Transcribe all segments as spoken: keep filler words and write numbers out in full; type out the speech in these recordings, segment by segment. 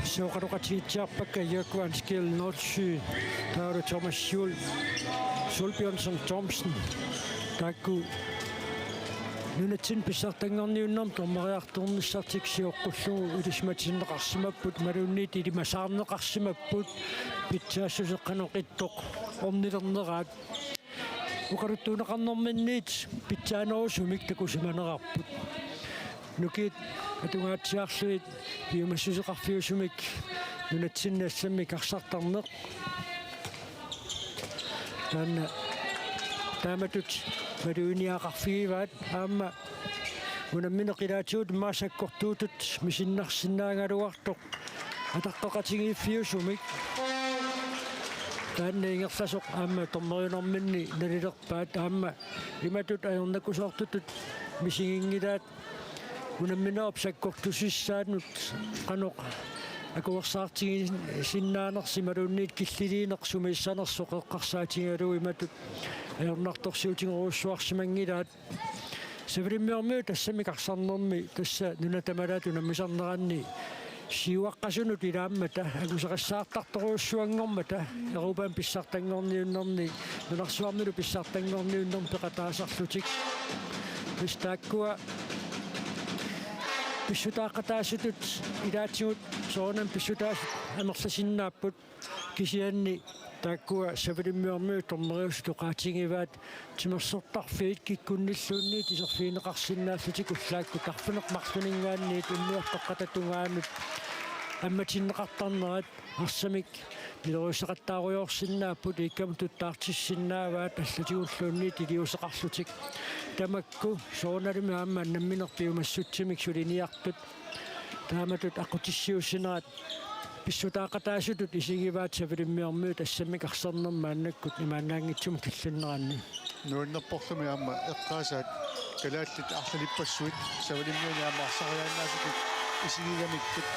Sooqaloqatigitsiarpakka Jaguarens G L nul syv, taavalu Thomas Juul, Sulbjørnsen Thomsen, taakku nunatsinni pissartanngorniunnermi dommeriartornissartik sioqqullugu ilisimatinneqarsimapput, imaluunniit ilimasaarneqarsimapput, pitsaassuseq qanoq ittoq ornilerneraat. Oqaluttuunneqarnerminniit pitsaanerusumik takusimanerarput. Nukiit atungaatsiarlugit piumassuseqarfiusumik nunatsinni assammik arsartarneq. Taanna taamatut maluginiagaqarfigivaat, aamma unammineq ilaatigut immaqa sakkortuutut misinnarsinnaagaluartoq ataqqeqatigiiffiusumik. Taanna ingerlasoq aamma dommeriunerminni nalilerpaat, aamma imatut ajornakusoortutut misiginngilaat unamminerup sakkortusissaanut qanoq akuersaartigisinnaanersoq imaluunniit killiliineq sumiissanersoq eqqarsaatigalugu imatut ajornartorsiutigerujussuarsimanngilaat. Savalimmiormiut assammik arsarnermi tassa nuna tamalaat unammisarneranni siuaqqasunut ilaammata angusarissaartartorujussuanngormata Europami pissartanngorniunnerni nunarsuarmilu pissartanngorniunnermi peqataasarlutik. Tassa taakkua pissutaaqataasutut ilaatigut soorunami pissutaasut amerlasinnaapput. Kisianni taakkua Savalimmiormiut dommeriusut oqaatigivaat timersortarfiit kikkunnilluunniit iserfigineqarsinnaallutik ullaakkut arfineq-marlunninngaanniit unnuap peqqata tungaanut ammatinneqartarnerat arsamik niloriussaqattaarujoorsinnaapput, iikkamut tuttaartissinnaavaat allatigulluunniit iliuuseqarlutik. Tamakku soorunalimi aamma nammineq piumassutsimik suliniartut taamatut aqqutissiuussinerat pissutaaqataasutut isigivaat Savalimmiormiut assammik arsarnermi maannakkut imaannaanngitsumik killinneranni. Nuannerporlumi aamma eqqaasaat kalaallit arlalippassuit Savalimmiuni aamma arsariaannaasutut isigigamikkit.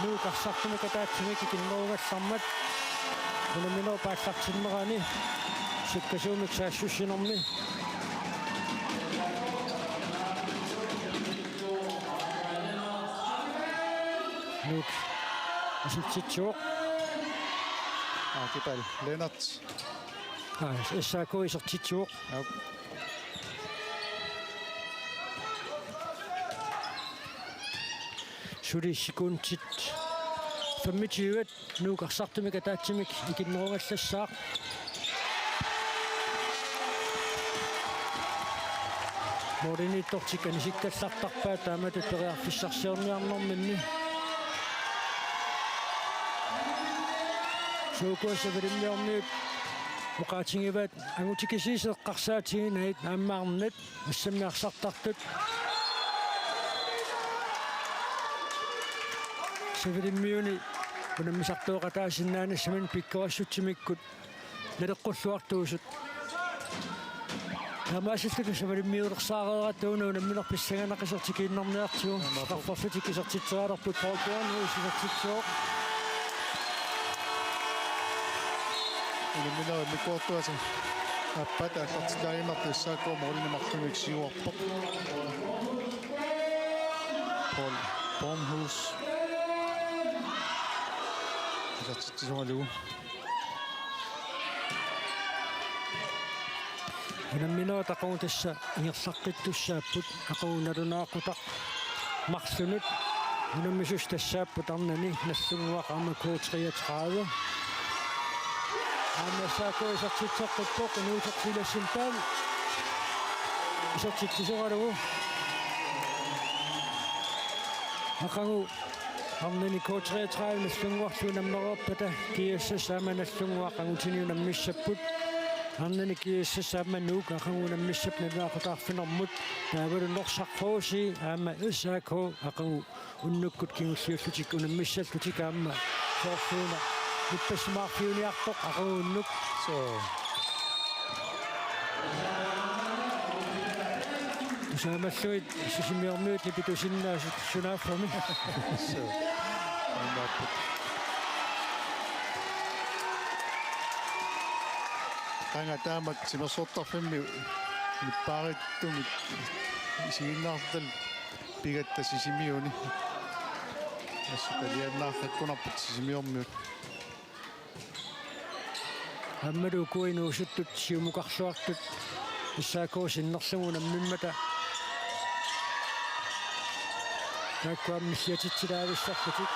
Nuuk arsartumik ataatsimik ikinnerugallarmat unamminerup aallartinnerani sukkasuumik saassussinermi. Nuuk isertitsivoq. Aa, Kipal Lennert. Aa, S A K isertitsivoq. Aap. Suli sekundit femogtyve. Nuuk arsartumik ataatsimik ikinnerugallassaaq. Målimiittortik anisikkallartarpaat taamatut periarfissarsiorniarnerminni. Suukuassa Savalimmiormiut oqaatigivaat angutikisiisa eqqarsaatiginagit aamma arnat assammik arsartartut Savalimmiuni unammisartooqataasinnaanissaminnik pikkorissutsimikkut naleqqulluartuusut. Taamaasilluta Savalimmiulersaareeratta una unammineq pissanganaq isertikiinnarniartigu. Aamma apu. Strafferlutik isertitserialerput, Paul Bornhus isertitsivoq. Unamminerup immikkoortuata aappaata aallartillaaginnartoq S A K målinik marlunnik siuarpoq. Paul Bornhus isertitsisoralugu. Unamminerit aqagu tassa ingerlaqqittussaapput, aqagu nalunaaqutaq marlunut. Unammisussat tassaapput arnani Nagdlunguaq aamma K treogtredive. Aamma S A K isertitseqqippoq, inuusoq Silas Sindal isertitsisoralugu. Aqagu arnani K treogtredive Nagdlunguarlu unammereerpata G S S aamma Nagdlunguaq angutini unammissapput. Arnani G S S aamma Nuuk aqagu unammissapput nalunaaqutaq arfinermut. Taavalu Norsaq H C aamma S A K aqagu unnukkut kingulliullutik unammissallutik aamma soorluuna nippassimaarfiuniartoq aqagu unnuk. Suu. Tusaamalluit Sisimiormiut nipitusinnaasut sunaaffami. Suu. Aamma. Qanga taamak timersortarfimmi nippaaruttumik isiginnaartut pigatta Sisimiuni. Assut alianaarikkunarput Sisimiormiut. Aammalu ukua inuusuttut siumukarluartut S A K sinnerlugu unammimmata. Taakkua milliatitsilaavissarlutik.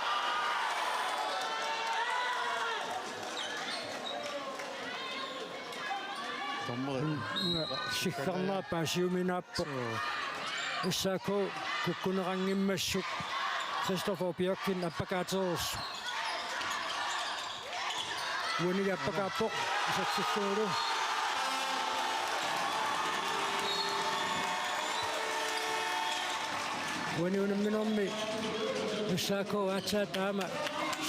Dommeri. Siggarneq paasiuminaappoq. Suu. S A K kukkuneqanngimmassuk Christoffer Bjørkin appakaatereersoq. Uanilu appakaappoq isertitsillugulu. Uani unamminermi S A K aatsaat taama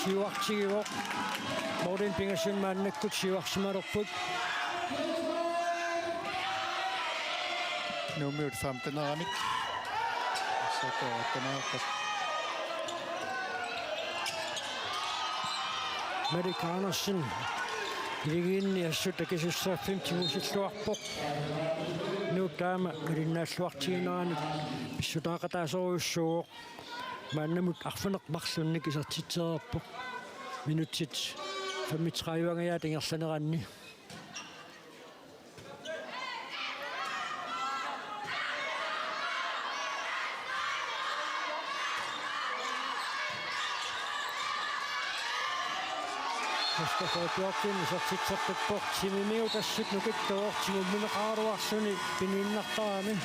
siuartigivoq. Morten Pingasunut maannakkut siuarsimalerput. Nuummiut femteneramik. S A K otteneqarpoq. Malik Andersen iligiinni assut akisussaaffimmik tigusilluarpoq. Nuup taama aliinnaalluartigineranut pissutaaqataasorujussuuvoq. Maannamut arfineq-marlunnik isertitsereerpoq. Minutsit femogtredive-nngajaatit ingerlaneranni. Christoffer Bjørkin isertitseqqippoq, timimiu tassut nukittoq, timummineqaraluarluni piniinnartarami.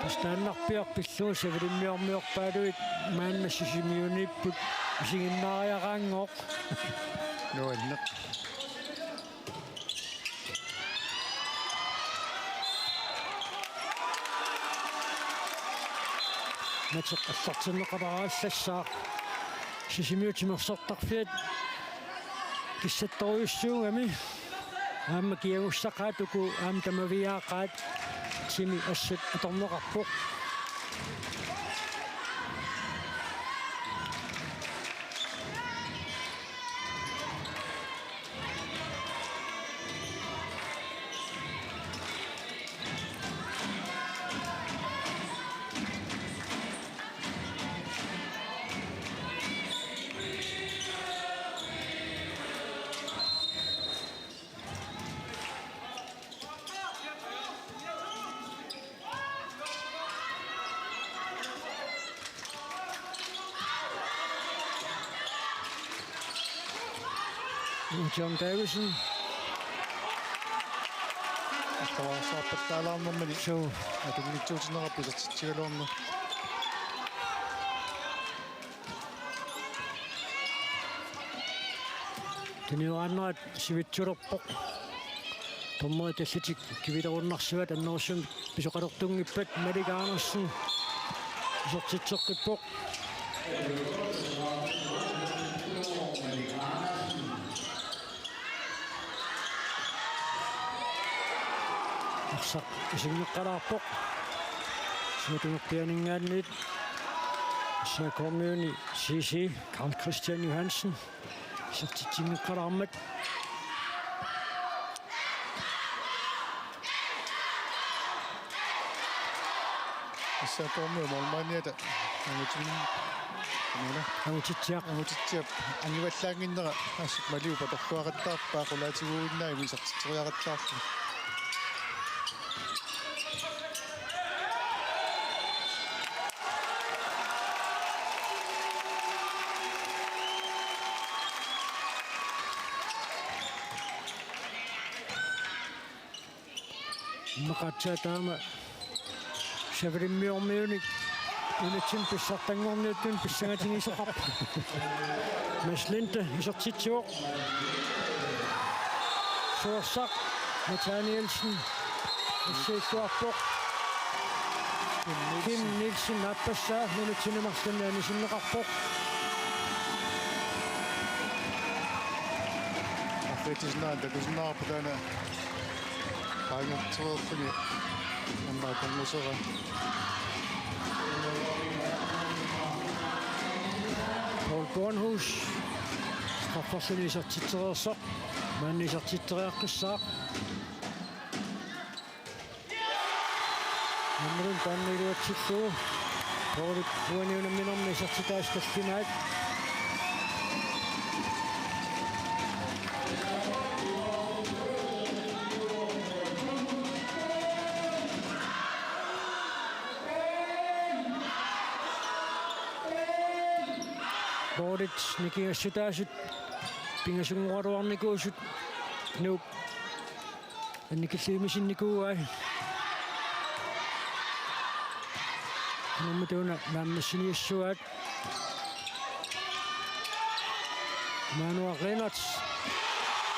Tastaannarpiaq pillugu Savalimmiormiorpaaluit maanna Sisimiuniipput isiginnaariaraanngooq. Nuanneq. Nateq allartinneqalaarallassaaq. Sisimiut timersortarfiat kissattorujussuugami. Aamma kiagussaqaat uku aamma tamaviaaqaat, timi assut atorneqarpoq. John Davidsen. Attavarsaappallaalaarnermini. Suu. Atunngitsuutigineqarpoq isertitsigaluarneq. Tunioraannerat sivitsulerpoq. Dommerit allatik kivilerunnarsivat, annerusumik pisoqalertunngippat. Malik Andersen isertitseqqippoq. Arsaq isiginneqalaarpoq. Suutunerpianinngaanniit S A K-miuni C C Carl Christian Johansen isertitsinngeqqalaarmat. S A K-miut målmandiata angutin-, anguna. Angutitsiaq. Angutitsiap angivallaannginnera assut maliu patorluaqattaarpaa, qulaatigut innaammi isertitseriaqattaarluni. Immaqa aatsaat taama Savalimmiormiunik unitsinni pissartanngorniuttunik pissangatigisoqarpoq. Mads Linde isertitsivoq. Suersaq Nathanielsen isertitsilluarpoq. Kim Nielsen aappassaa unitsinni marlunni anisinneqarpoq. Arriitsusinnaaneq takusinnaavarput taanna qaangertoreerluni aamma akornusera. Paul Bornhus strafferluni isertitsereersoq, maanna isertitseriaqqissaaq. Aammalu taanna iluatsillugu. Bordit uani unamminermi isertitaasut tallimaat. Bordit nikingassutaasut pingasunngoraluarnikuusut Nuup annikilliimisinnikuuai. Nummer to-na naammassiniassuaat. Manuaq Lennert.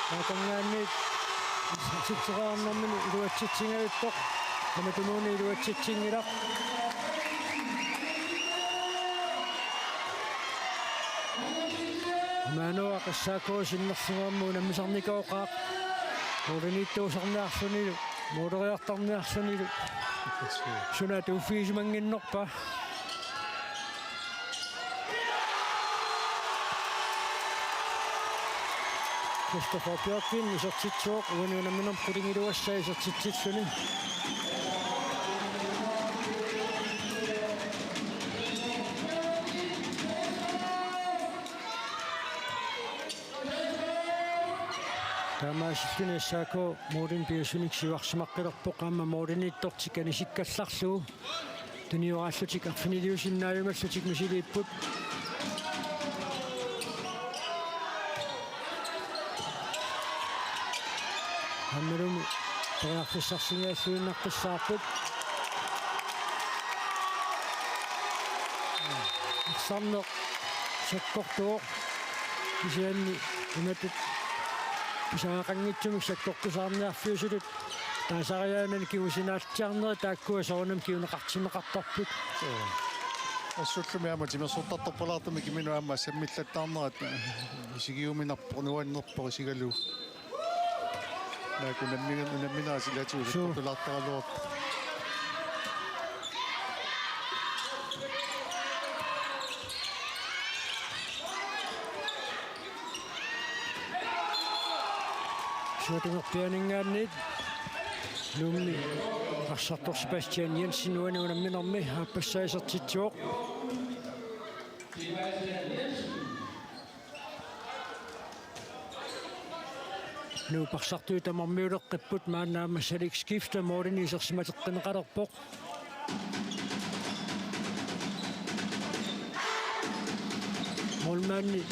Taakanngaanniit isertitseqarnermini iluatsitsingajuttoq. Tamatumuuna iluatsitsinngilaq. Manuaq S A K sinnerlugu aamma unammisarnikooqaaq. Målimiittuusarniarlunilu, måleriartarniarlunilu. Suna atuuffigisimannginnerpa? Christoffer Bjørkvin isertitsivoq, uani unamminermi qulingiluassai isertitsilluni. Taamaasilluni S A K målinik pingasunit siuarsimaqqilerpoq, aamma målimiittortik anisikkallarlugu tunioraallutik arfiniliusinnaajumallutik misiliipput. Aammalumi periarfissarsinnaalluinnaqqissaarput. Arsarneq sakkortuvoq, kisianni imatut pisariaqanngitsumik sakkortusaarniarfiusutut taasariaanani kingusinaalliarnerit taakkua soorunami kinguneqartinneqartarput. Suu. Assullumi aamma timersortartorpalaartumik imminut aamma sammillattaarnerat isigiuminarpoq, nuannerpoq isigalugu. Naak unammiga-, unamminerat ilaatigut. Suu. Sakkortulaartaraluarpoq. Suatungerpianinngaanniit Nuummi arsartoq Sebastian Jensen uani unamminermi aappassaa isertitsivoq. Nuup arsartui tamarmiuleqqipput, maanna aamma Salik Skifte målinik isersimateqqineqalerpoq. Målmandi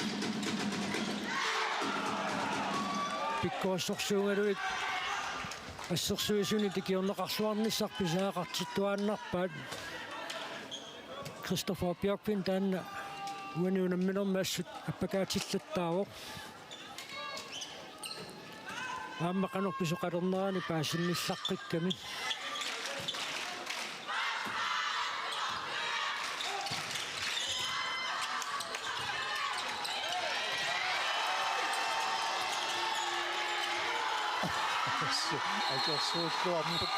pikkorissorsuugaluit assersuisuni ikiorneqarluarnissaq pisariaqartittuaannarpaat. Christoffer Bjørkvin taanna uani unamminermi assut appakaatillattaavoq. Aamma qanoq pisoqalernerani paasinnillaqqikkamik. Akersuulluarput.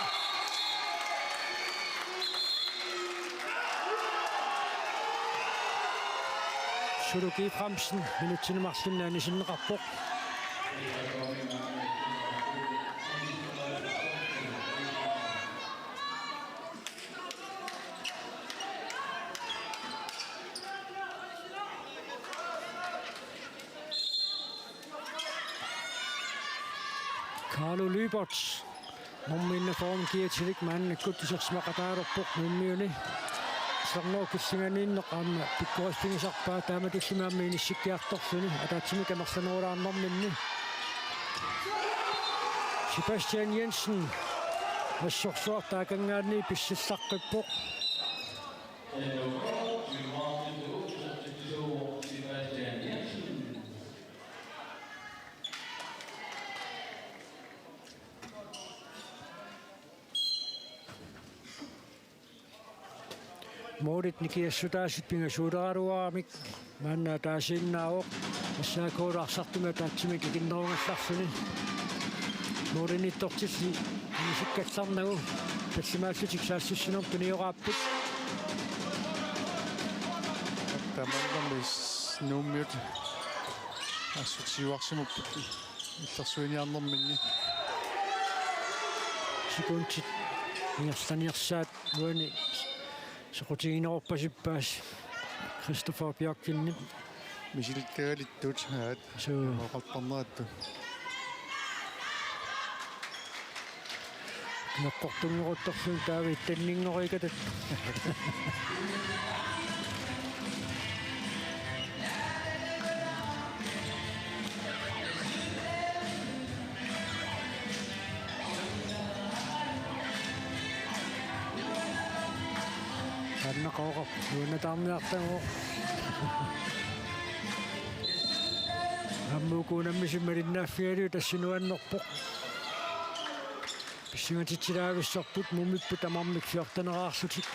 Suluk Efraimsen minutsini marlunni anisinneqarpoq. Carlo Lyberth. Nummer enogfyrre kiatilik maannakkut isersimaqataalerpoq Nuummiuni. Sernerup killinganiinneq aamma pikkorissuinngisarpaa, taamatullu aamma inissikkiartorluni ataatsimik amerlanerulaarnerminni. Sebastian Jensen assorsuaq taakanngaanniit pissillaqqippoq. Målit nikingassutaasut pingasuuleraluaramik maanna ataasiinnaavoq, S A K-lu arsartumik ataatsimik ikinnerugallarluni. Målimiittortilli anisikkallarnagu tallimaallutik saassussinermut tunioraapput. Tamanna Nuummiut assut siuarsimapput illersuiniarnerminni. Sekundit Ingerlaniarsaat uani soqutiginerorpasippaasi Christoffer Bjørkvindip. Misilittagalittut aat. Suu. Oqartarnerattut. Noqqortunngoruttorlugu taava ittanninngoriikatut. Taanna Qooqap nuannaarniartagaa. Aamma uku unammisut malinnaaffigalugit tassa nuannerpoq. Pissangatitsilaavissorput mumipput tamarmik fjorteneraarlutik.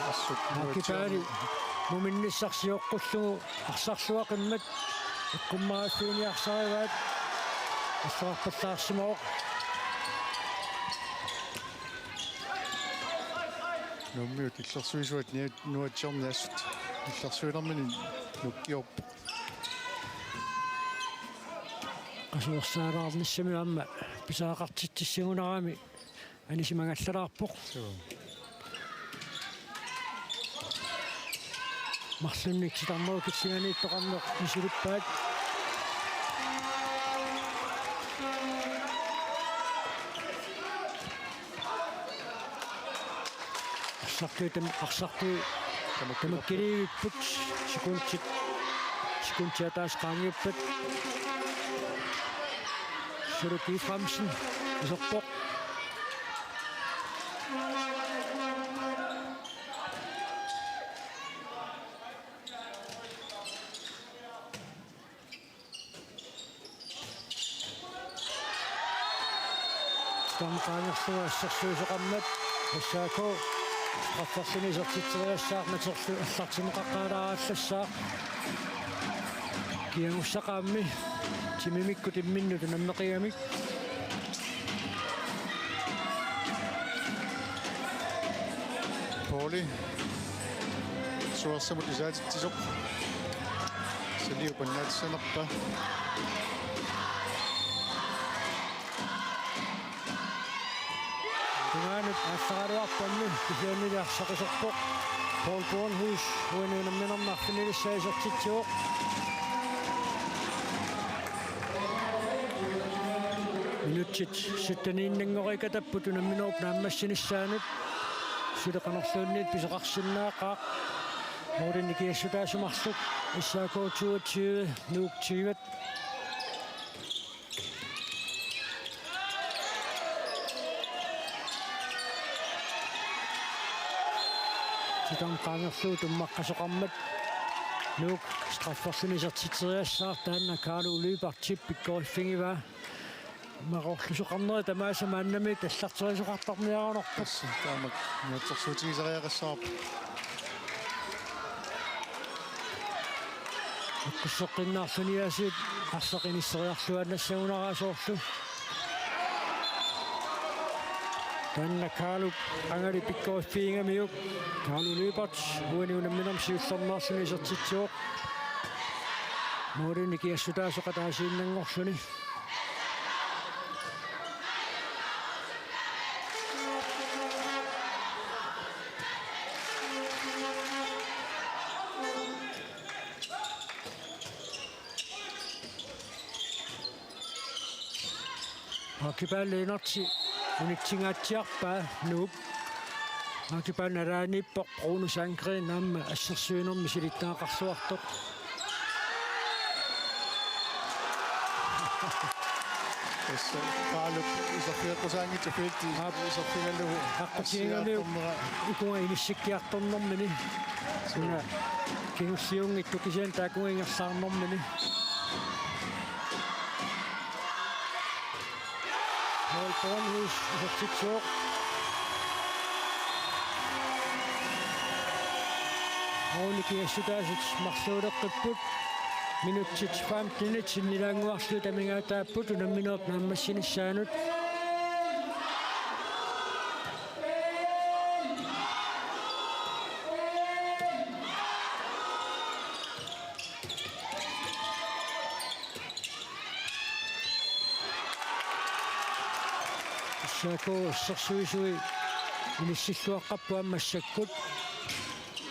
Assut Aki Paali muminnissaq sioqqullugu arsarluaqimmat eqqummaaffiiniarsarivaat arsarpallaarsimavoq. Nuummiut illersuisuat niat-, nuatsiorniassut. Illersuinermini nukkiorpoq. Qasuersaalaarnissami aamma pisariaqartitsissagunarami anisimangallalaarpoq. Suu. Marlunnik titarnerup killinganiittoqarneq misilippaat. Arsartui tam-, arsartui tamakkiliivipput sekundit, sekundit ataaseq qaangiuppat. Suluk Efraimsen iserpoq. Taanna qaangerlugu assersuisoqarmat S A K strafferluni isertitseriassaaq, Naterlu allartinneqaqqaalaarallassaaq. Kiagussaqaammi timimikkut imminnut unammeqigamik. Pauli. Suarsamut isaatitsisoq. Saliu pannaatissanerpa. Tungaanut aallaqqaaluarpammi kisiannili arsaqisorpoq. Paul Bornhus uani unamminermi arfinilissaa isertitsivoq. Minutsit sytteniinnanngoriikatapput unamminerup naammassinissaanut. Suli qanorluunniit pisoqarsinnaaqaaq. Målini kiassutaasut marluk S A K toogtyve, Nuuk tyve. Titarneq qaangerlugu tummaqqasoqarmat Nuuk strafferluni isertitseriassaaq, taanna Carlo Lyberthip pikkoriffigivaa. Marorlusoqarneri tamaasa maannamiit allarterisoqartarniarunarpoq. Tassa taamak nuatsorsuutigisariaqassavarput. Aqquseqqinnaarluni aasiit arsaq inisseriarluaannassagunarpoq soorlu. Taanna Carlop angali pikkoriffigigamiuk. Carlo Lyberth uani unamminermi siullermeerluni isertitsivoq. Målini kiassutaasoq ataasiinnanngorluni. Aki Paali inerti unitsingaatsiarpaa Nuup. Aki Paali nalaaniippoq, Bruno Sandgreen aamma assersuinermi silittagaqarluartoq. Tassa Paalup iserfigeqqusaanngitsoq felti. Aap. Iserfigalugu. Aqqutiginngamiuk assigiiartornera. Ukunga inissikkiartornermini. Una kingulliunngitsoq kisianni taakunga ingerlaarnermini. Paul Bornhus isertitsivoq. Målini kiassutaasut marluuleqqipput. Minutsit femtenit sinnilaannguarlugit amigaataapput unamminerup naammassinissaanut. S A K assersuisui inissilluaqqapput aamma massakkut.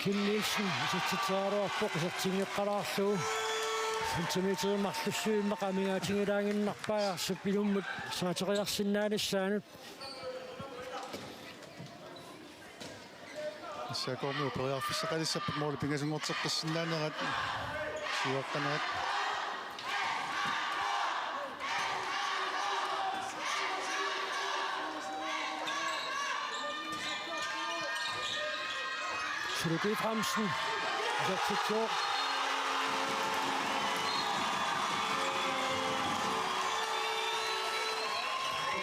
Kim Nielsen isertitseriaraluarpoq, isertinngeqqalaarlugu. Centimeterit marlussuit immaqa amigaatigilaannginnarpai arsap ilummut saateriarsinnaanissaanut. S A K-mi periarfissaqalissapput måli pingasunngorteqqissinnaanerat, siuaqqanerat. Suluki Fransen isertitsivoq.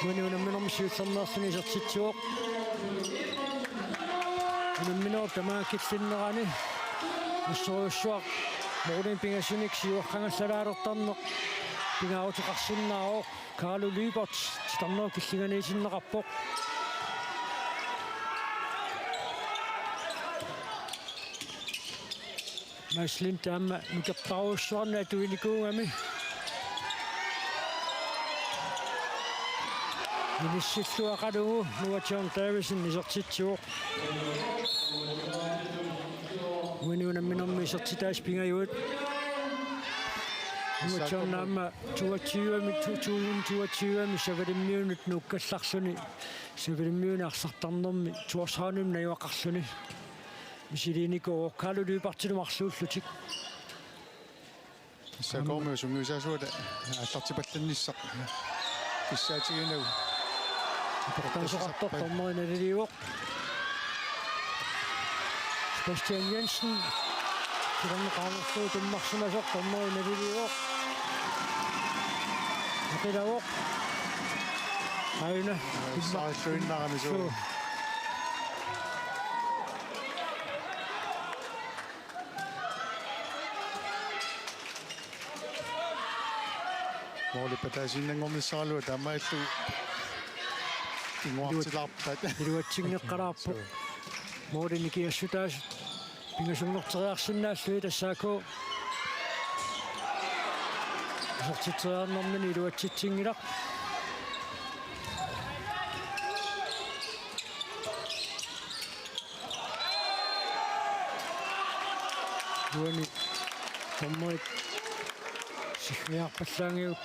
Uani unamminermi siullermeerluni isertitsivoq. Unamminerup tamaanga killinnerani assorujussuaq målimi pingasunik siuaqqangallalaalertarneq pingaaruteqarsinnaavoq. Carlo Lyberth titarnerup killinganiitinneqarpoq. Mads Lindh aamma nukertarujussuarnik atuinikuugami. Inissilluaqalugu Noah John Davidsen isertitsivoq. Uani unamminermi isertitaasa pingajuat. Noah John aamma toogtyve-mi, to tusind toogtyve-mi Savalimmiunut nuukkallarluni. Savalimmiuni arsartarnermi Tórshavnimi najugaqarluni. Misiliinikuuvoq Carlo Lyberthimut marluullutik. S A K-mi sungiusaasuata aallartipallannissaq kissaatiginagu. Aportaasoqartoq dommeri naliliivoq. Sebastian Jensen. Titarneq qaanerlugu tummarsimasoq, dommeri naliliivoq. Naqilavoq. Aajuna. Saarluinnarami suu. Suu. Måli pataasiinnanngornissaraluaq taamaalillugu kinguartilaarpat. Iluatsinngeqqalaarpoq. Suu. Måli nikingassutaasut pingasunngorteriarsinnaallugit S A K. Isertitseriarnermini iluatsitsinngilaq. Uani dommerit sigriarpallaanngillat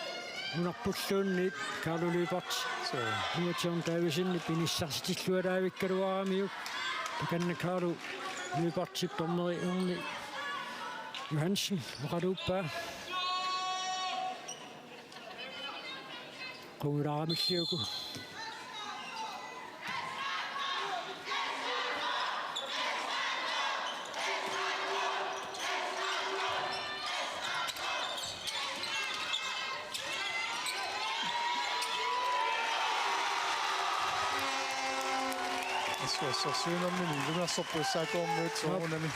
nunarpulluunniit Carlo Lyberth. Suu. Noah John Davidsenip inissarsitilluaraavikkaluaramiuk. Takanna Carlo Lyberthip dommeri Erni Johansen oqaluuppaa. Qungilaaramilli uku. Assu-, assersuinermini ilungersorput S A K-miut soorunami.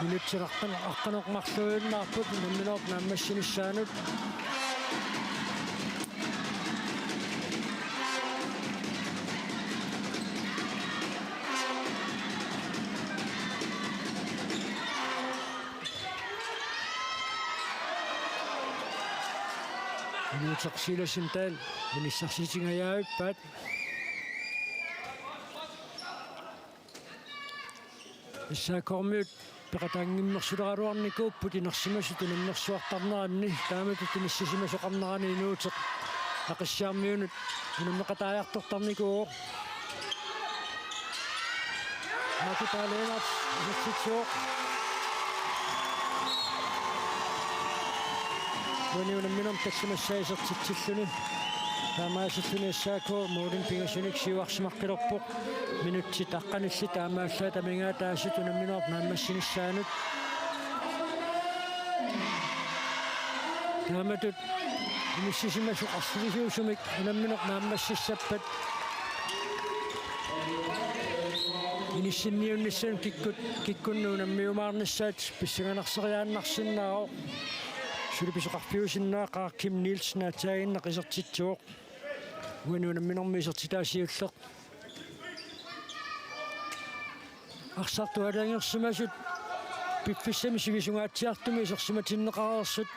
Minutsit aqqan-, aqqaneq-marluinnarput unamminerup naammassinissaanut. Inuuteq Silas Dahl inissarsitingajaavippaat. S A K-miut peqataanngimmersuleraluarnikuupput inersimasut unammersuartarneranni, taamatut inissisimasoqarnerani inuuteq Aqissiarmiunut unammeqataajartortarnikuuvoq. Aakutaa Lennert isertitsivoq. Uani unamminermi tallimassaa isertitsilluni. Taamaasilluni S A K målimi pingasunik siuarsimaqqilerpoq. Minutsit aqqanillit taamaallaat amigaataasut unamminerup naammassinissaanut. Taamatut inissisimasoq arfineq-marlunnik unammineq naammassissappat inissinniunnissamut kikkut-, kikkunnut unammiumaarnissaat pissanganarsiinnarsinnaavoq. Suli pisoqarfiusinnaaqaaq, Kim Nielsen aatsaaginnaq isertitsivoq. Uani unamminermi isertitaa siulleq. Arsartut aalajangersimasut piffissami sivisungaatsiartumi isersimatinneqareersut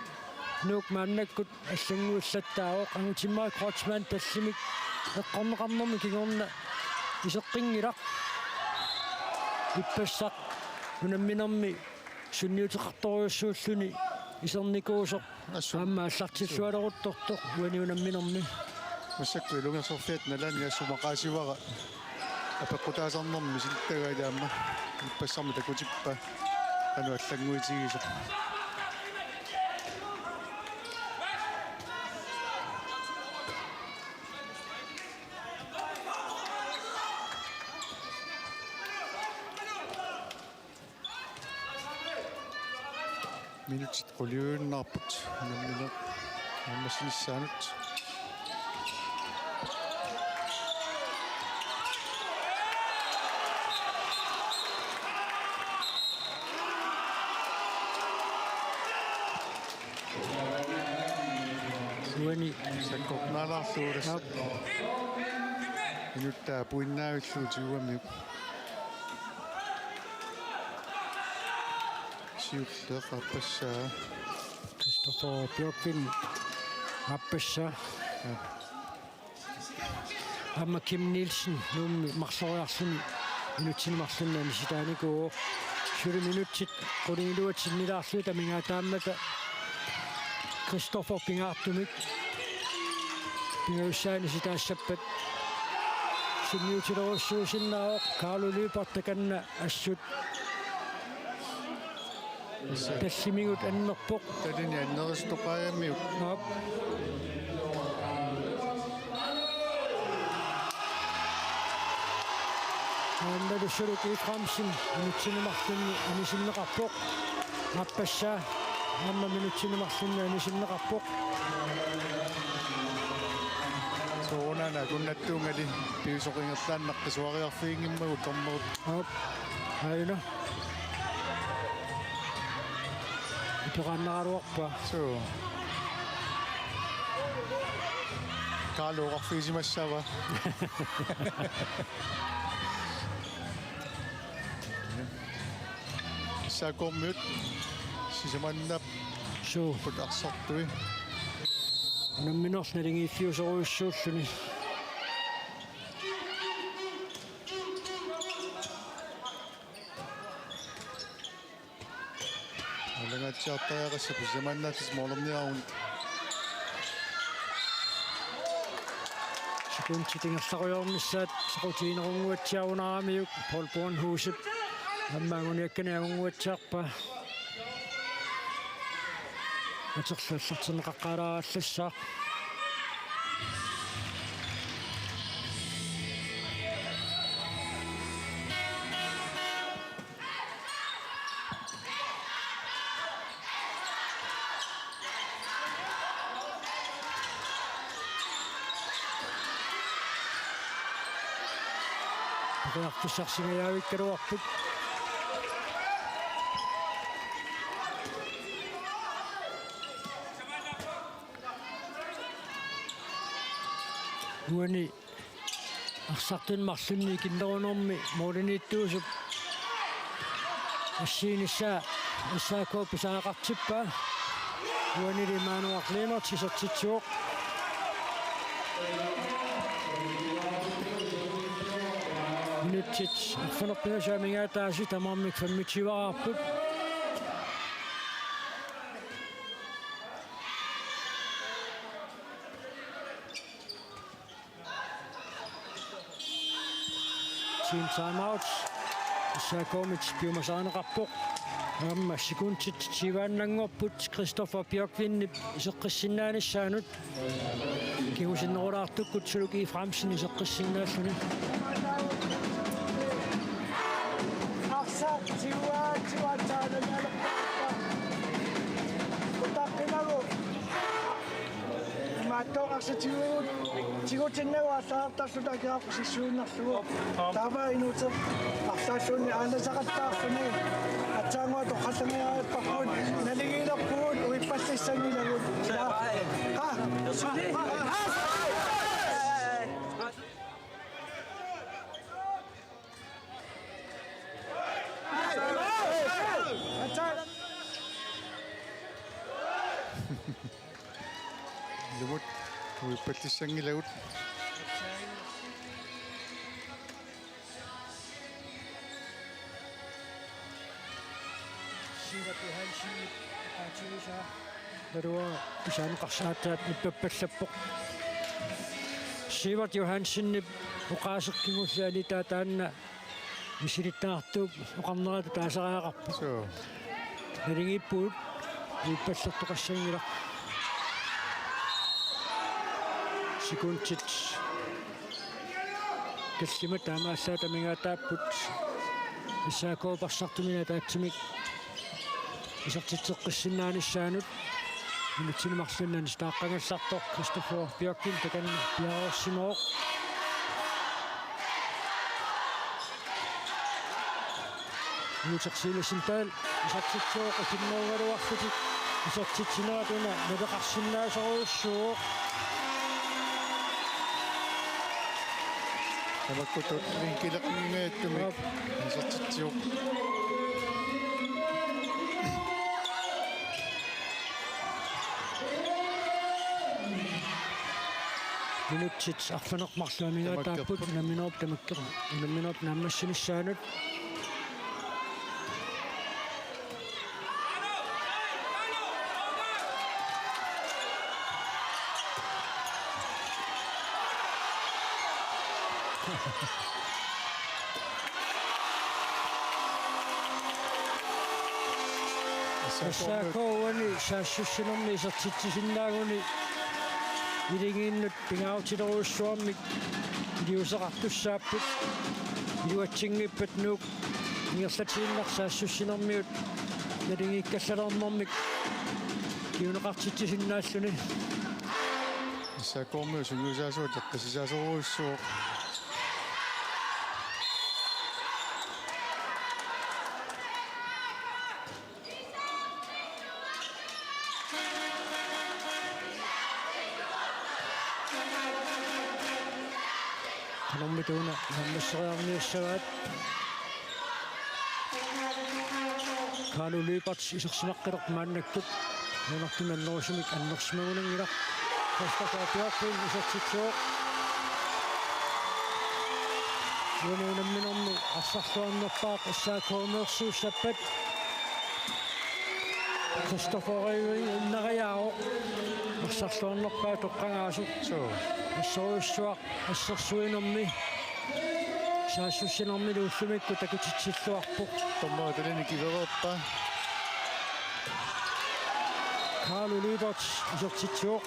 Nuuk maannakkut allannguillattaavoq, angutimmeri Kreutzmann tallimik eqqorneqarnermi kingorna iseqqinngilaq. Ippassaq unamminermi sunniuteqartorujussuulluni isernikuusoq. Assut. Aamma aallartillualeruttortoq uani unamminermi. Massakkut ilungersorfiat nalaani assut maqaasivara apeqqutaasarnermi misilittagaat aamma ippassarmi takutippaa qanoq allannguitigisoq. Minutsit quliuinnarput nammineq naammassinissaanut. Uani. Sakkortunaalaarlugu tassa. Aap. Minuttaa puinnaavillugu tiguamiuk. Siulleq aappassaa. Christoffer Bjørkvin aappassaa. Ja. Aamma Kim Nielsen Nuummi marloriarluni minutsini marlunni anisitaanikuuvoq. Suli minutsit qulingiluat sinnilaarlugit amigaataammata Christoffer pingaartumik pingajussaani anisitaassappat sunniutilerujussuusinnaavoq. Carlo Lyberth takanna assut tallimigut annerpoq. Talini annerusuttoqaagamiuk. Aap. Aammalu Suluk Efraimsen minutsini marlunni anisinneqarpoq. Aappassaa aamma minutsini marlunni anisinneqarpoq. Soorunami akunnattuungali piviusoq ingerlaannaq qisuariarfiginngimmagu dommerit. Aap. Aajuna. Ipeqaannaraluarpaa. Suu. Carlo oqarfigisimassava. S A K-miut sisamannapput. Suu. Arsartui. Unammineq naligiiffiusorujussuulluni. Alangaatsiartariaqassapput sisamannaatsit målerniaruni. Sekundit ingerlarujoornissaat soqutiginerunnguatsiarunaramiuk Paul Bornhusep aamma anguniakkani angunnguatsiarpaa. Aterlu aallartinneqaqqaalaarallassaaq. Periarfissarsingajavikkaluarput. Uani arsartuni marlunni ikinnerunermi målimiittuusup assiginissaa S A K pisariaqartippaa. Uanili Immanuel Lennert isertitsivoq. Minutsit arfineq-pingasut amigaataasut tamarmik femogtyveqarput. Team timeout. S A K-mit piumasarineqarpoq. Aamma sekundit tyveannanngorput Christoffer Bjørkvinip iseqqissinnaanissaanut. Kingusinnerulaartukkut Suluk Efraimsen iseqqissinnaalluni. Arsaq tiguaa, tiguaa, taanangalerpaa. Utaqqinagu. Imaattoq arsaq tigugut. Tigutinnagu arsaq tarluta akiaqqusissuinnarlugu. Taava inuuteq arlaalluni aanasaqattaarluni. Aatsaannguaq toqqallagiaripparput. Naligiilerpugut uippallissanngilagut. Ha? Aatsaat. Uippallissanngilagut. Sivert Johansen, Artemisa. Narua pisaaneqarsaataat nippappallappoq. Sivert Johansenip oqaaseq kingulliani taanna misilittagartuup oqarnerata taasariaqarpoq. Suu. Naligiippugut, uippallertoqassanngilaq. Sekundit tallimat taamaallaat amigaataapput. S A K-p arsartumini ataatsimik isertitseqqissinnaanissaanut. Minutsini marlunni anistaaqqagallartoq Christoffer Bjørkin takanna piareersimavoq. Juuter Silassen Dahl isertitsivoq, isimmerugaluarlutik isertitsinerat una naleqarsinnaasorujussuuvoq. Tamakkutut vinkileqinngajattumik. Aap. Isertitsivoq. Minutsit arfineq-marluk amigaataapput. Tamakkerput. Unamminerup tamakker-, unamminerup naammassinissaanut. S A K uani saassussinermi isertitsisinnaaguni iligiinnut pingaarutilerujussuarmik iliuuseqartussaapput. Iluatsinngippat Nuuk ingerlatiinnaq saassussinermiut naligiikkallalernermik kinguneqartitsisinnaalluni. S A K-miut sungiusaasuat eqqissisaasorujussuuvoq. Qanormita una naammasseriarniassagaat. Carlo Lyberth isersimaqqilerpoq maannakkut. Nuannertumik annerusumik annersimagunanngilaq. Christoffer Bjørkin isertitsivoq. Uani unamminermi arsarluarnerpaaq S A K-meersuussappat. Christoffer Røving innariaavoq. Arsarluarnerpaaq toqqagaasoq. Suu. Assorujussuaq assersuinermi saassussinermilu ullumikkut takutitsilluarpoq. Dommerit tamaani kivereerpaa. Carlo Lyberth isertitsivoq.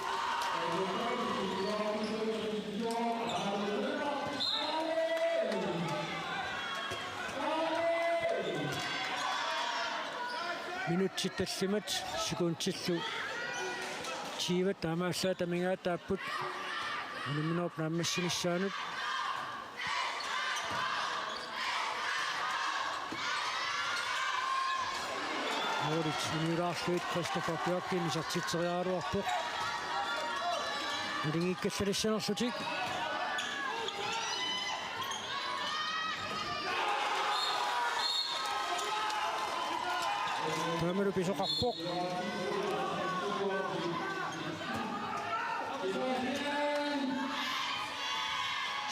Minutsit tallimat sekundillu tyve taamaallaat amigaataapput unamminerup naammassinissaanut. Målit unilaarlugit Christoffer Bjørkin isertitseriaraluarpoq. Naligiikkallalissanerlutik. Taamalu pisoqarpoq.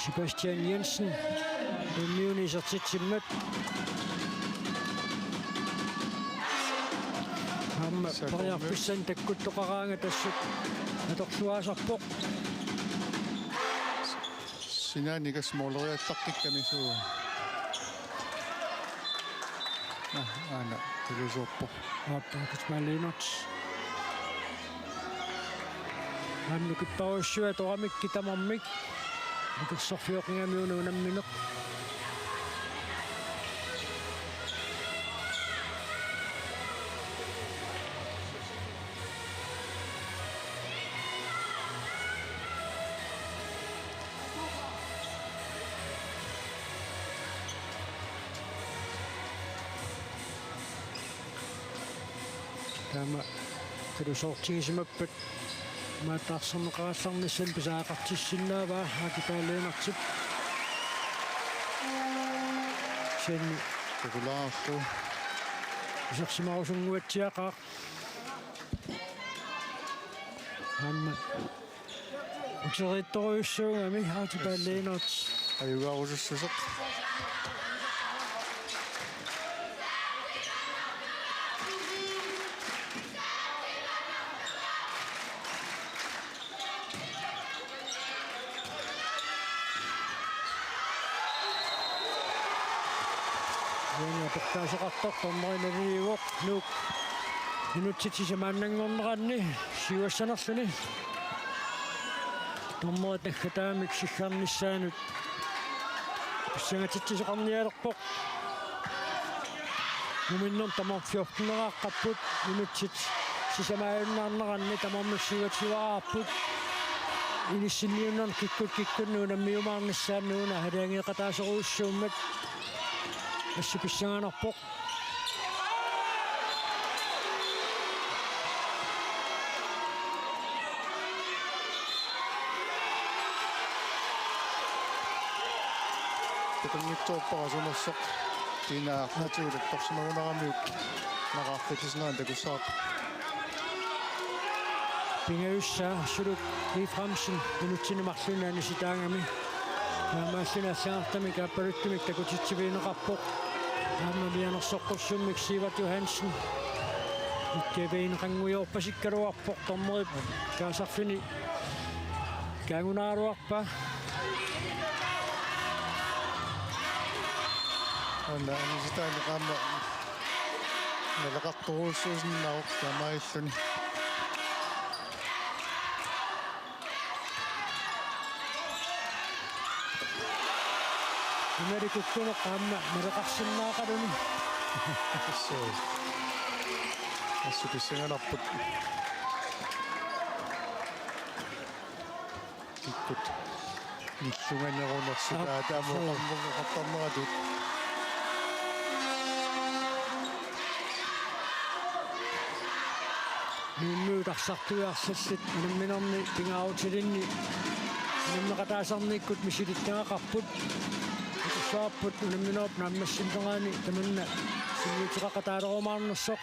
Sebastian Jensen unniuni isertitsimmat. Aamma periarfissanik takkuttoqaraangat assut atorluaasarpoq. Sinaanikas måleriallaqqikkamik suu. Aa, aana, takusuuppoq. Aappa, Kasper Lennert. Aamma nukipparujussuaq atoramikkit tamarmik. Akersorfioqigami una unammineq. Taama takusoortigisimappat imaattaarserneqarallarnissani pisariaqartissinnaavaa Aki Paul Lennert. Sen takulaarlu. Isersimarusunnguatsiaqaaq. Aamma Uteriittorujussuugami Archibald Lennert. Ajugaarusussuseq. Uani atortaaseqartoq dommeri naliliivoq, Nuuk minutsit sisamaannanngorneranni siuassanerluni. Dommerit naggataamik siggarnissaanut pissangatitsisoqarnialerpoq. Muminnermi tamarmik fjorteneraqqapput, minutsit sisamaajunnaarneranni tamarmik syvogtyveeraarput. Inissinniunnerni kikkut kikkunnut unammiumaarnissaannut una aalajangeeqataasorujussuummat assut pissanganarpoq. Takunngitsoorpara sunersoq. Tiina arnatigut attorsimagunaramiuk naqaarfitsinera takussavarput. Pingajussaa Suluk Efraimsen minutsini marlunni anisitaagami. Taamaalluni allagartamik aappaluttumik takutitsivigineqarpoq. Aamma mianersoqqussummik Sivert Johansen. Ikkaviineqanngujoorpasikkaluarpoq dommerip kaasarfini kaangunaraluarpaa. Una anisitaaneq aamma naleqartorujussuusinnaavoq taamaalilluni. Imaali kukkunoq aamma naleqarsinnaaqaluni. Assut. Assut pissanganarput. Kikkut nillunganerunersutaa. Aap, taama suu. Oqarneruneratut. Nuummiut arsartuiarsallit unamminerni pingaarutilinni unammeqataasarnikkut misilittagaqarput. Takussavarput unamminerup naammassinerani tamanna sunniuteqaqataalerumaarnersoq.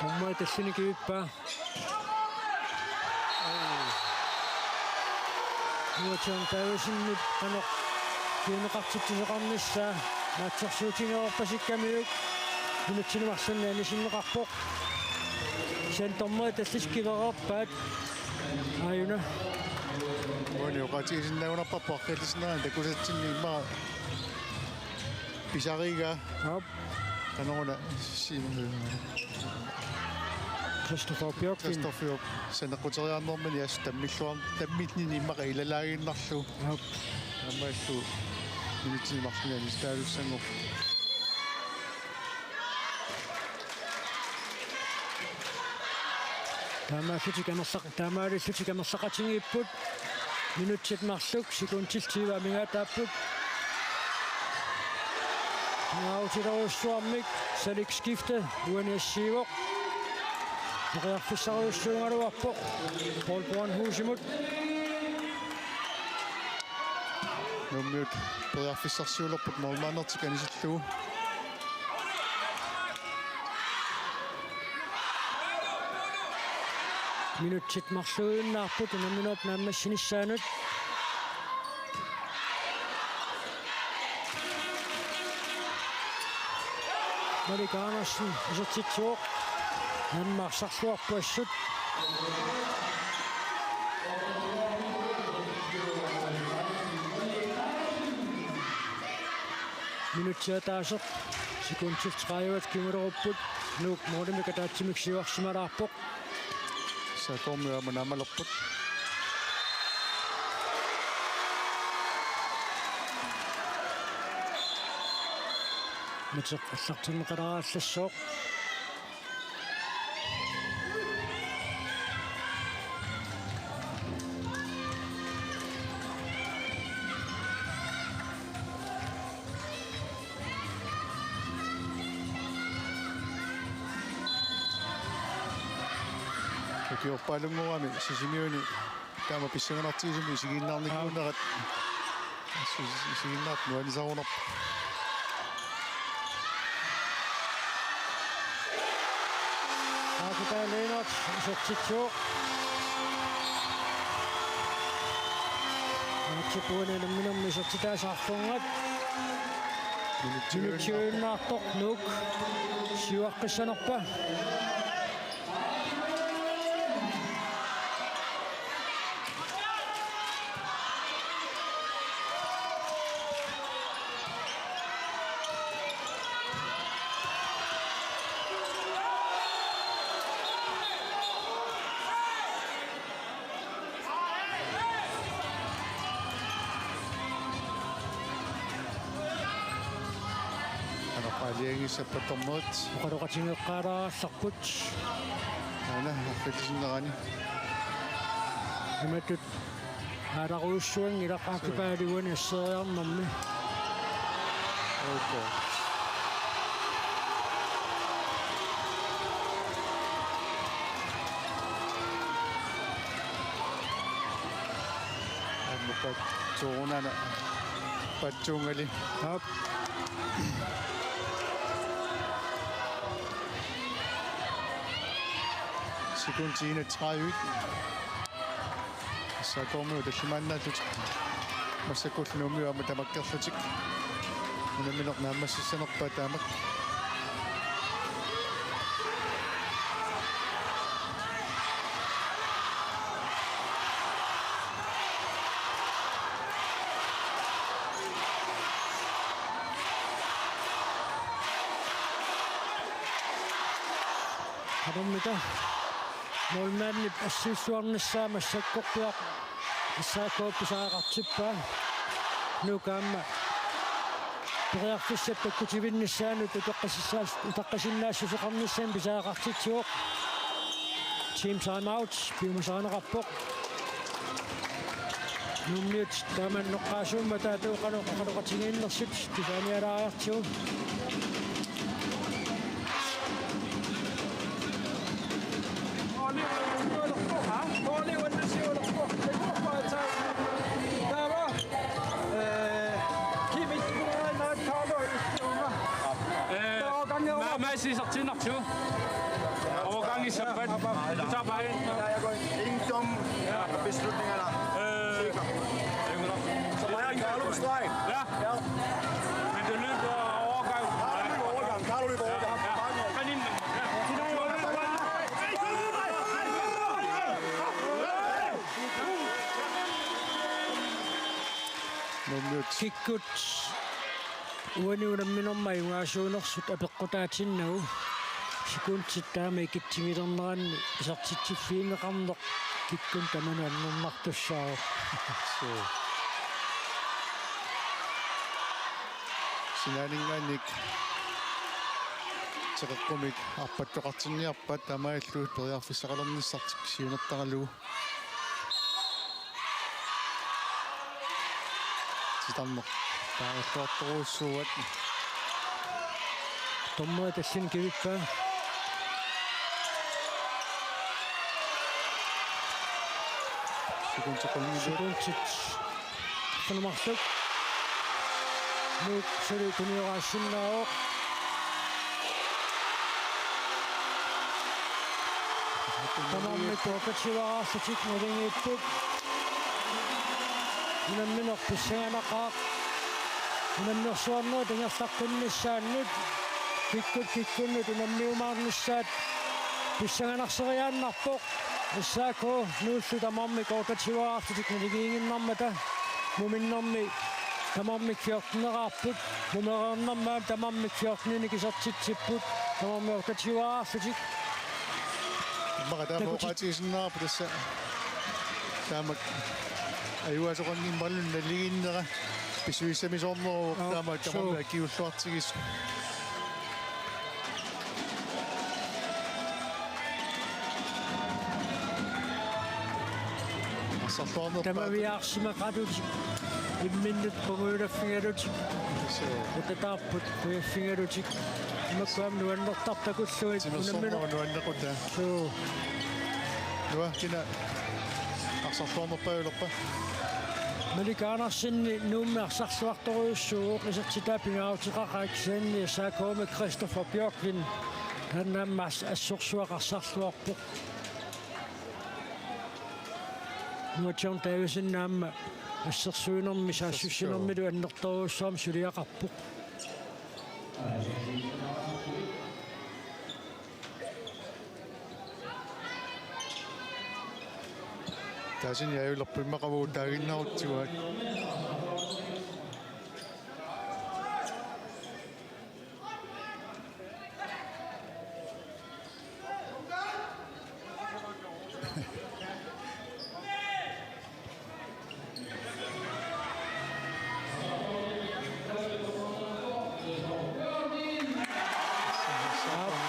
Dommerit tallini kivippaa. Nuatsian Davidsenip qanoq kivineqartitsisoqarnissaa naatsorsuutigineqarpasikkamiuk minutsini marlunni anisinneqarpoq. Sen dommerit tallit kivereerpaat. Aajuna. Uani oqaatigisinnaagunarparput aqqillisinnerani takusatsinni immaqa pisarigaa. Aap. Qanoruna si-, Christoffer Bjørklund. Christoffer Bjørk. Saneqquteriarnermini assut tammilluar-, tamminnini immaqa ilalaaginnarlugu. Aap. Aammalu minutsini marlunni anisitaalussanngorpoq. Taamaallutik amerlaq-, taamaalillutik amerlaqatigiipput. Minutsit marluk sekundit tyve amigaataapput. Nautilerujussuarmik Salik skifte uani assiivoq. Periarfissarujussuugaluarpoq Paul Bornhusimut. Nuummiut periarfissarsiulerput målmandertik anisillugu. Minutsit marluinnaapput unamminerup naammassinissaanut. Malik Andersen isertitsivoq. Aamma arsarluarpoq assut. Minutsit ataaseq sekundit tredive kingulerupput. Nuuk målimik ataatsimik siuarsimalaarpoq. S A K-mi aamma naammalerput. Miteq allartinneqalaarallassaaq. Ukiorpaalunnguami Sisimiuni taama pissanganartigisumik isiginnaarnikuunerat. Aap. Isi-, isiginnaartut nuannisarunarput. Taanna Lennert isertitsivoq. Aatsaat uani unamminermi isertitaasa arfernat. Minutsiuinnaartoq. Nuuk siuaqqissanerpa. Anoqaalianngissappat dommerit. Oqaloqatigeqqaalaarallarput. Aana, arfillisinnerani. Imatut aalarujussuanngilaq aakkipaaluani asseriarnermi. Okay. Aamma patsuunana. Patsuungali. Aap. Sekundit enogtredive. S A K-miut tallimaannaallutik. Massakkullu Nuummiut aamma tamakkerlutik. Unammineq naammassissanerpaat taamak. Qanormita målmandip assiilluarnissaa massakkorpiaq S A K pisariaqartippaa. Nuuk aamma periarfissat takkutivinnissaannut utaqqisissaas-, utaqqisinnaassuseqarnissamut pisariaqartitsivoq. Team timeout piumasarineqarpoq. Nuummiut taama noqqaasuummat taava qanoq oqaloqatigiinnersut tusarnialaariartigu. Ee, Maasi isertiinnartigu. Overgang i sabbat. Du tager bare ind. Ingen dumme beslutninger, der. Øh. Sikker. Så bare en Carlo på streg. Ja. Ja. Men det løb overgang. Carlo løb overgang. Carlo løb overgang. Ja. Kom ind. Ja. Nuummiut. Kikkut uani unamminermi ajugaasuunersut apeqqutaatinnagu. Sekundit taama ikitsigilerneranni isertitsiffigineqarneq kikkunnut tamanut annernartussaavoq. Suu. Sinaaninngaanniit teqeqqumik arpattoqartinniarpat taamaalillutik periarfissaqalernissartik siunertaralugu. Titarneq. Taarluartorujussuuat. Dommerit tallini kivippaa. Sekundit qulliit. Sekundit. Sanumarluk. Nuuk suli tunioraasinnaavoq. Tamarmik otteogtyve-arlutik naligiipput. Unammineq pissanganaqaaq. Unammersuarnerit ingerlaqqinnissaannut. Kikkut kikkunnut unammiumaarnissaat pissanganarseriaannarpoq. S A K Nuullu tamarmik otteogtyve-arlutik naligiiginnarmata. Muminnermi tamarmik fjorteneraarput. Mumereernermi tamarmik fjorteninik isertitsipput. Tamarmik otteogtyve-arlutik. Immaqa taama takuti- oqaatigisinnaarpoq tassa. Taamak ajugaasoqanngimmat naligiinnera. Pisuussamisoorneruvoq. Aa, taama suu. Tamarmik akiulluartigisoq. Arsarluarnerpaat. Tamaviaarsimaqalutik imminnut qungujulaffigalutik. Suu. Utataarput qujaffigalutik. Imakkuam nuannertartakullugit. Timersornerup unammineq nuannequtaa. Suu. Nua kina arsarluarnerpaajulerpa? Malik Andersen Nuummi arsarluartorujussuuvoq, isertitaa pingaaruteqaqaaq, kisianni S A K-mi Christoffer Bjørklund Taanna aamma as-, assorsuaq arsarluarpoq. Nuatsiorn Davidsen aamma assersuinermi saassussinermilu annertoorujussuarmik suliaqarpoq. Tassani ajulerput immaqavugut taaginnarutsigu.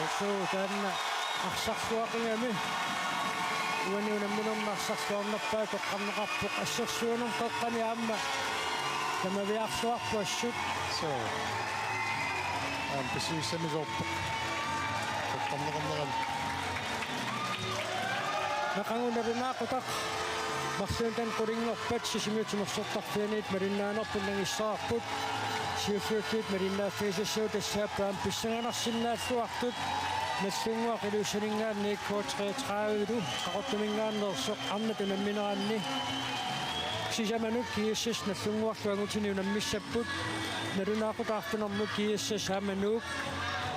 Aapsuu taanna arsarluaqigami. Uani unamminermi arsarluarnerpaaq toqqarneqarpoq, assersuinermi qeqqani aamma tamaviaarluarpoq assut. Suu. Aamma pissusissamisoorpoq. Toqqarneqarnerani. Aqagu nalunaaqutaq marlunnut qulinngorpat Sisimiut timersortarfianniit malinnaanerput nangissavarput. Siulliullutik malinnaaffigisassavut tassaapput aamma pissanganarsinnaalluartut. Nagdlunguaq Ilulissaninngaanniit K treogtredive-lu Qaqortuminngaanneersoq arnat unammineranni. Sisamanut GSS Nagdlunguarlu angutini unammissapput. Nalunaaqutaq arfineq-marlunut GSS aamma Nuuk.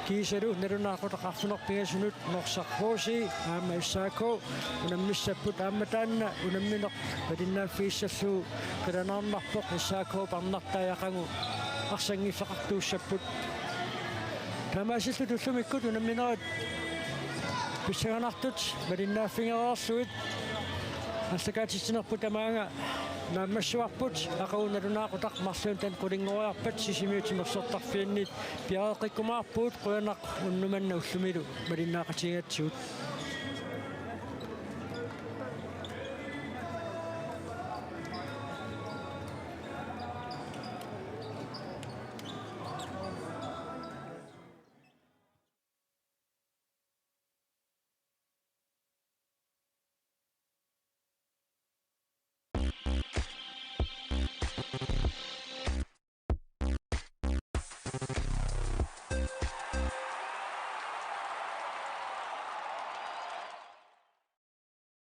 Kiisalu nalunaaqutaq arfineq-pingasunut Norsaq H C aamma SAK unammissapput, aamma taanna unammineq malinnaaffigissallugu qilanaarnarpoq, SAK-p arnartai aqagu arsanngiffeqartuussapput. Taamaasillutik ullumikkut unamminerit pissanganartut malinnaaffigereerlugit aallakaatitsinerput tamaanga naammassivarput, aqagu nalunaaqutaq marlunnut qulinngoriarpat Sisimiut timersortarfianniit piareeqqikkumaarpugut. Qujanaq unnuk manna ullumilu malinnaaqatigigatsigut.